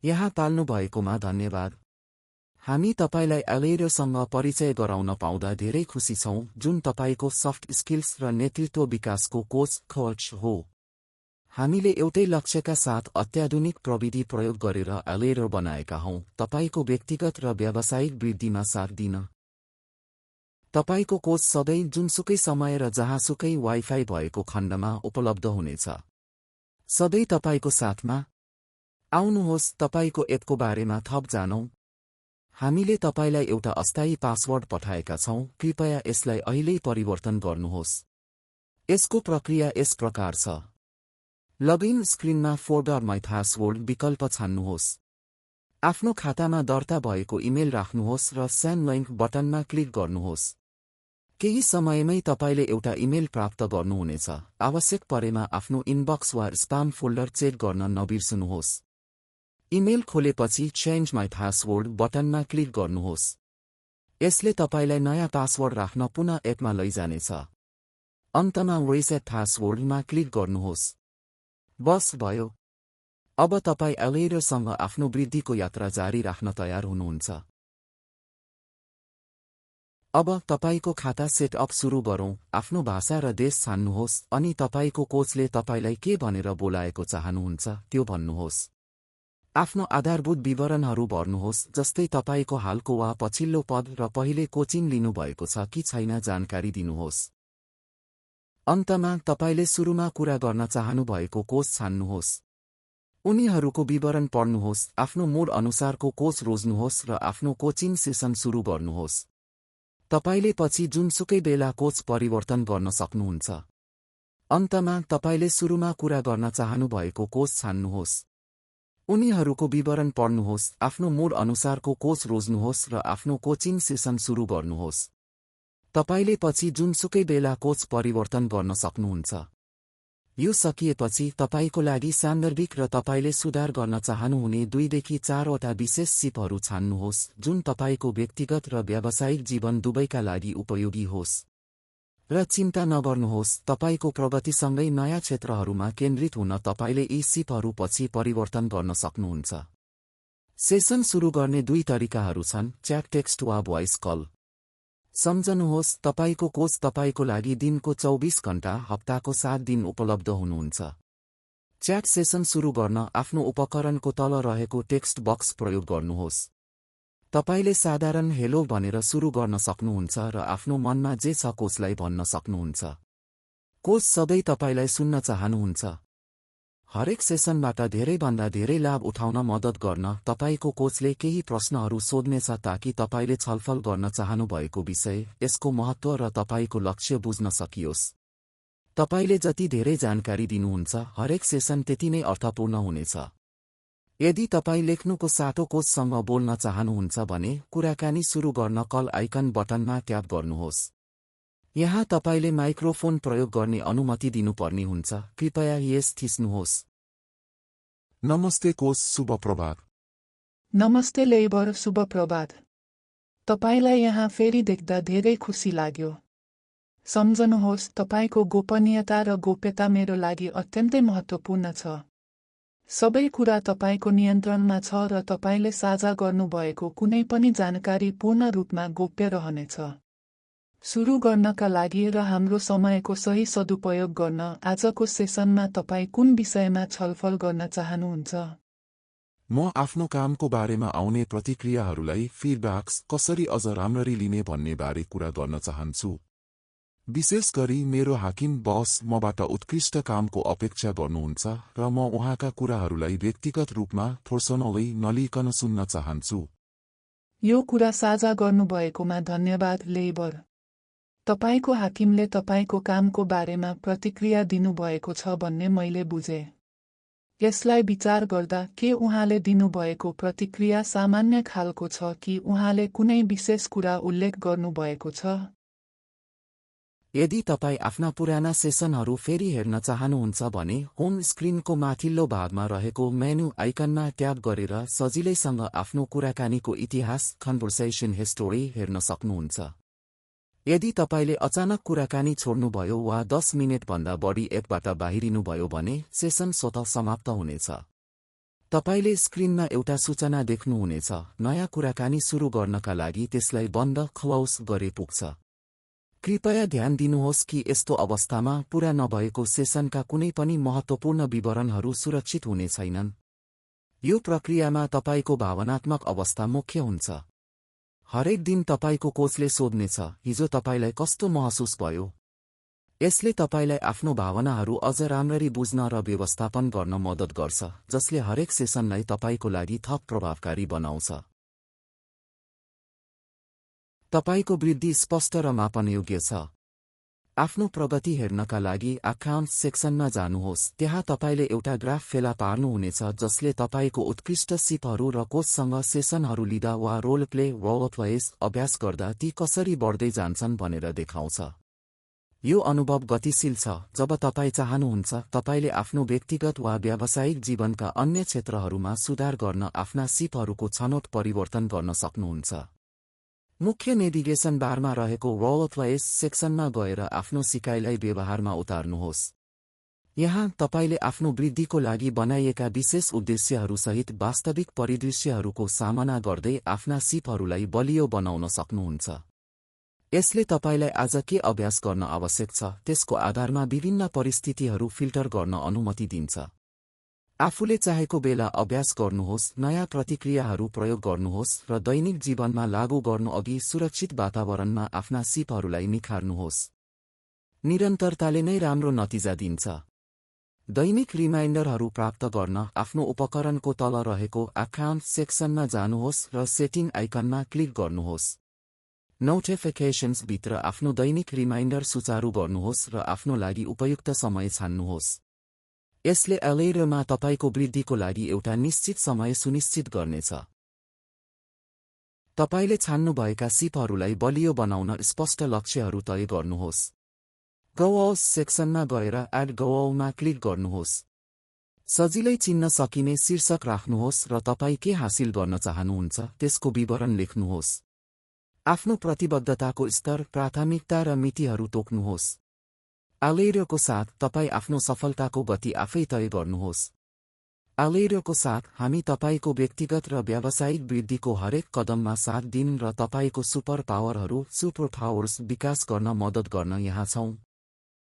यहाँ पाल्नु भएकोमा धन्यवाद। हामी तपाईलाई एलेरोसँग परिचय गराउन पाउँदा धेरै खुसी छौं, जुन तपाईको सफ्ट स्किल्स र नेतृत्व विकासको कोच हो। हामीले एउटै लक्ष्यका साथ अत्याधुनिक प्रविधि प्रयोग गरेर एलेरो बनाएका हौं, तपाईको व्यक्तिगत र व्यावसायिक वृद्धिमा साथ दिन। तपाईको कोच सधैँ जुनसुकै समय र जहाँसुकै वाइफाई भएको खण्डमा उपलब्ध हुनेछ। सधैँ तपाईको साथमा। आउनुहोस् तपाईको एपको बारेमा थप जानौं। हामीले तपाईलाई एउटा अस्थायी पासवर्ड पठाएका छौं, कृपया यसलाई अहिल्यै परिवर्तन गर्नुहोस्। यसको प्रक्रिया यस प्रकार छ। लगइन स्क्रिनमा फोल्डर माई पासवर्ड विकल्प छान्नुहोस्। आफ्नो खातामा दर्ता भएको इमेल राख्नुहोस् र सेन्ड लिंक बटनमा क्लिक गर्नुहोस्। केही समयमै तपाईले एउटा इमेल प्राप्त गर्नुहुनेछ। आवश्यक परेमा आफ्नो इनबक्स वा स्पाम फोल्डर चेक गर्न नबिर्सनुहोस्। इमेल खोलेपछि चेन्ज माई पासवर्ड बटनमा क्लिक गर्नुहोस्। यसले तपाईलाई नयाँ पासवर्ड राख्न पुनः एपमा लैजानेछ। अन्तमा रिसेट पासवर्डमा क्लिक गर्नुहोस्। बस भयो। अब तपाई एलेरोसँग आफ्नो वृद्धिको यात्रा जारी राख्न तयार हुनुहुन्छ। अब तपाईको खाता सेटअप सुरु गरौँ। आफ्नो भाषा र देश छान्नुहोस् अनि तपाईको कोचले तपाईलाई के भनेर बोलाएको चाहनुहुन्छ त्यो भन्नुहोस्। आफ्नो आधारभूत विवरणहरू भर्नुहोस्, जस्तै तपाईको हालको वा पछिल्लो पद र पहिले कोचिङ लिनुभएको छ कि छैन जानकारी दिनुहोस्। अन्तमा तपाईले सुरुमा कुरा गर्न चाहनुभएको कोच छान्नुहोस्। उनीहरूको विवरण पढ्नुहोस्, आफ्नो मूड अनुसारको कोच रोज्नुहोस् र आफ्नो कोचिङ सेसन सुरु गर्नुहोस्। तपाईले पछि जुनसुकै बेला कोच परिवर्तन गर्न सक्नुहुन्छ। अन्तमा तपाईले सुरुमा कुरा गर्न चाहनुभएको कोच छान्नुहोस्। उनीहरूको विवरण पढ्नुहोस्, आफ्नो मूड अनुसारको कोच रोज्नुहोस् र आफ्नो कोचिङ सेसन सुरु गर्नुहोस्। तपाईले पछि जुनसुकै बेला कोच परिवर्तन गर्न सक्नुहुन्छ। यो सकिएपछि तपाईको लागि सान्दर्भिक र तपाईले सुधार गर्न चाहनुहुने 2 देखि 4 वटा विशेष सिपहरू छान्नुहोस्, जुन तपाईको व्यक्तिगत र व्यावसायिक जीवन दुवैका लागि उपयोगी होस्। र चिन्ता नगर्नुहोस्, तपाईको प्रगतिसँगै नयाँ क्षेत्रहरूमा केन्द्रित हुन तपाईले यी सिपहरू पछि परिवर्तन गर्न सक्नुहुन्छ। सेसन सुरु गर्ने 2 तरिकाहरू छन्, च्याट टेक्स्ट वा भोइस कल। सम्झनुहोस्, तपाईको कोच तपाईको लागि दिनको 24 घण्टा हप्ताको 7 दिन उपलब्ध हुनुहुन्छ। च्याट सेसन सुरु गर्न आफ्नो उपकरणको तल रहेको टेक्स्ट बक्स प्रयोग गर्नुहोस्। तपाईले साधारण हेलो भनेर सुरु गर्न सक्नुहुन्छ र आफ्नो मनमा जे छ कोचलाई भन्न सक्नुहुन्छ। कोच सधैँ तपाईलाई सुन्न चाहनुहुन्छ। हरेक सेसनबाट धेरैभन्दा धेरै लाभ उठाउन मद्दत गर्न तपाईको कोचले केही प्रश्नहरू सोध्नेछ ताकि तपाईले छलफल गर्न चाहनुभएको विषय, यसको महत्त्व र तपाईको लक्ष्य बुझ्न सकियोस्। तपाईले जति धेरै जानकारी दिनुहुन्छ, हरेक सेसन त्यति नै अर्थपूर्ण हुनेछ। यदि तपाई लेख्नुको साटो कोचसँग बोल्न चाहनुहुन्छ भने कुराकानी सुरु गर्न कल आइकन बटनमा ट्याप गर्नुहोस्। यहाँ तपाईले माइक्रोफोन प्रयोग गर्ने अनुमति दिनुपर्ने हुन्छ, कृपया यस थिच्नुहोस्। नमस्ते कोच, शुभ प्रभात। नमस्ते लेबर, शुभ प्रभात। तपाईलाई यहाँ फेरि देख्दा धेरै खुसी लाग्यो। सम्झनुहोस्, तपाईको गोपनीयता र गोप्यता मेरो लागि अत्यन्तै महत्त्वपूर्ण छ। सबै कुरा तपाईको नियन्त्रणमा छ र तपाईले साझा गर्नुभएको कुनै पनि जानकारी पूर्ण रूपमा गोप्य रहनेछ। सुरु गर्नका लागि र हाम्रो समयको सही सदुपयोग गर्न आजको सेसनमा तपाई कुन विषयमा छलफल गर्न चाहनुहुन्छ? म आफ्नो कामको बारेमा आउने प्रतिक्रियाहरूलाई फिडब्याक्स कसरी अझ राम्ररी लिने भन्ने बारे कुरा गर्न चाहन्छु। विशेष गरी मेरो हाकिम बस मबाट उत्कृष्ट कामको अपेक्षा गर्नुहुन्छ र म उहाँका कुराहरूलाई व्यक्तिगत रूपमा पर्सनली नलिकन सुन्न चाहन्छु। यो कुरा साझा गर्नुभएकोमा धन्यवाद लेबर। तपाईको हाकिमले तपाईको कामको बारेमा प्रतिक्रिया दिनुभएको छ भन्ने मैले बुझे। यसलाई विचार गर्दा के उहाँले दिनुभएको प्रतिक्रिया सामान्य खालको छ कि उहाँले कुनै विशेष कुरा उल्लेख गर्नुभएको छ? यदि तपाई आफ्ना पुराना सेसनहरू फेरि हेर्न चाहनुहुन्छ भने होम स्क्रिनको माथिल्लो भागमा रहेको मेनु आइकनमा ट्याप गरेर सजिलैसँग आफ्नो कुराकानीको इतिहास कन्भर्सेसन हिस्टोरी हेर्न सक्नुहुन्छ। यदि तपाईले अचानक कुराकानी छोड्नुभयो वा 10 मिनेटभन्दा बढी एपबाट बाहिरिनुभयो भने सेसन स्वतः समाप्त हुनेछ। तपाईले स्क्रिनमा एउटा सूचना देख्नुहुनेछ। नयाँ कुराकानी सुरु गर्नका लागि त्यसलाई बन्द खवाउस गरे पुग्छ। कृपया ध्यान दिनुहोस् कि यस्तो अवस्थामा पूरा नभएको सेसनका कुनै पनि महत्त्वपूर्ण विवरणहरू सुरक्षित हुने छैनन्। यो प्रक्रियामा तपाईको भावनात्मक अवस्था मुख्य हुन्छ। हरेक दिन तपाईको कोचले सोध्नेछ, हिजो तपाईलाई कस्तो महसुस भयो? यसले तपाईलाई आफ्नो भावनाहरू अझ राम्ररी बुझ्न र व्यवस्थापन गर्न मद्दत गर्छ, जसले हरेक सेसनलाई तपाईको लागि थप प्रभावकारी बनाउँछ। तपाईको वृद्धि स्पष्ट र मापनयोग्य छ। आफ्नो प्रगति हेर्नका लागि अकाउन्ट्स सेक्सनमा जानुहोस्। त्यहाँ तपाईले एउटा ग्राफ फेला पार्नुहुनेछ जसले तपाईको उत्कृष्ट सिपहरू र कोचसँग सेसनहरू लिँदा वा रोल प्ले अभ्यास गर्दा ती कसरी बढ्दै जान्छन् भनेर देखाउँछ। यो अनुभव गतिशील छ। जब तपाईँ चाहनुहुन्छ, तपाईले आफ्नो व्यक्तिगत वा व्यावसायिक जीवनका अन्य क्षेत्रहरूमा सुधार गर्न आफ्ना सिपहरूको छनौट परिवर्तन गर्न सक्नुहुन्छ। मुख्य नेभिगेसन बारमा रहेको सेक्सनमा गएर आफ्नो सिकाइलाई व्यवहारमा उतार्नुहोस्। यहाँ तपाईले आफ्नो वृद्धिको लागि बनाइएका विशेष उद्देश्यहरूसहित वास्तविक परिदृश्यहरूको सामना गर्दै आफ्ना सिपहरूलाई बलियो बनाउन सक्नुहुन्छ। यसले तपाईलाई आज के अभ्यास गर्न आवश्यक छ त्यसको आधारमा विभिन्न परिस्थितिहरू फिल्टर गर्न अनुमति दिन्छ। आफूले चाहेको बेला अभ्यास गर्नुहोस्, नयाँ प्रतिक्रियाहरू प्रयोग गर्नुहोस् र दैनिक जीवनमा लागू गर्नुअघि सुरक्षित वातावरणमा आफ्ना सिपहरूलाई निखार्नुहोस्। निरन्तरताले नै राम्रो नतिजा दिन्छ। दैनिक रिमाइन्डरहरू प्राप्त गर्न आफ्नो उपकरणको तल रहेको अकाउन्ट सेक्सनमा जानुहोस् र सेटिङ आइकनमा क्लिक गर्नुहोस्। नोटिफिकेशन्स भित्र आफ्नो दैनिक रिमाइन्डर सुचारू गर्नुहोस् र आफ्नो लागि उपयुक्त समय छान्नुहोस्। यसले अलार्ममा तपाईको वृद्धिको लागि एउटा निश्चित समय सुनिश्चित गर्नेछ। तपाईले छान्नुभएका सिपहरूलाई बलियो बनाउन स्पष्ट लक्ष्यहरू तय गर्नुहोस्। गोल्स सेक्सनमा गएर एड गोलमा क्लिक गर्नुहोस्। सजिलै चिन्न सकिने शीर्षक राख्नुहोस् र तपाईँ के हासिल गर्न चाहनुहुन्छ त्यसको विवरण लेख्नुहोस्। आफ्नो प्रतिबद्धताको स्तर, प्राथमिकता र मितिहरू तोक्नुहोस्। अलार्मको साथ तपाईँ आफ्नो सफलताको गति आफै तय गर्नुहोस्। अलार्मको साथ हामी तपाईको व्यक्तिगत र व्यावसायिक वृद्धिको हरेक कदममा साथ दिन र तपाईको सुपर पावर्स विकास गर्न मद्दत गर्न यहाँ छौं।